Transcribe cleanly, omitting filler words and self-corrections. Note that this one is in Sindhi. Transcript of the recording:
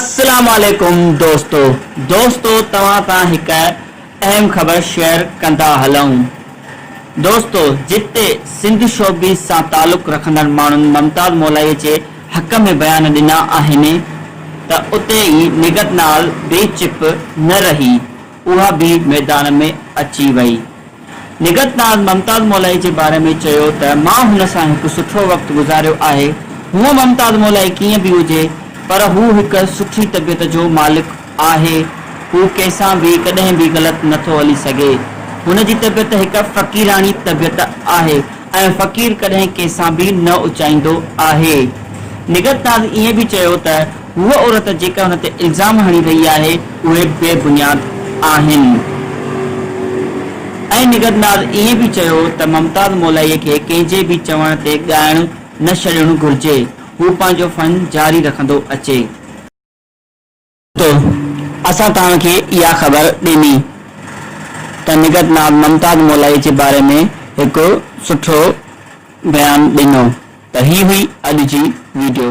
السلام عليڪم دوستو دوستو توهان سان هڪ اهم خبر شيئر ڪندا هلون دوستو جتي سنڌ شوبيز سان تعلق رکندڙ ماڻهن ممتاز مولائي جي حق ۾ بيان ڏنا آهن ته اتي ئي نگهت ناز به چپ نه رهي اها به ميدان ۾ اچي وئي. نگهت ناز ممتاز مولائي جي باري ۾ چيو ته مان هن سان هڪ سٺو وقت گذاريو آهي، هونء ممتاز مولائي ڪيئن به هجي پر هو هڪ سٺي طبيعت جو مالڪ آهي، هو ڪنهن سان به ڪڏهن به غلط نه ٿو هلي سگهي، هن جي طبيعت هڪ فقيراڻي طبيعت آهي ۽ فقير ڪڏهن ڪنهن سان به نه اچائيندو آهي. نگهت ناز ائين به چيو ته هوء عورت جيڪا هن تي الزام هڻي رهي آهي اهي بي بنياد آهن ۽ نگهت ناز ائين به چيو ته ممتاز مولائي کي ڪنهن جي به چوڻ تي ڳائڻ نه ڇڏڻ گهرجي هو پنهنجو فن جاري رکندو اچي. ته اسان توهان کي اها خبر ڏني ته نگهت ناز ممتاز مولائي جي باري ۾ هڪ سٺو بيان ڏنو ته هي هئي اڄ جي ويڊيو.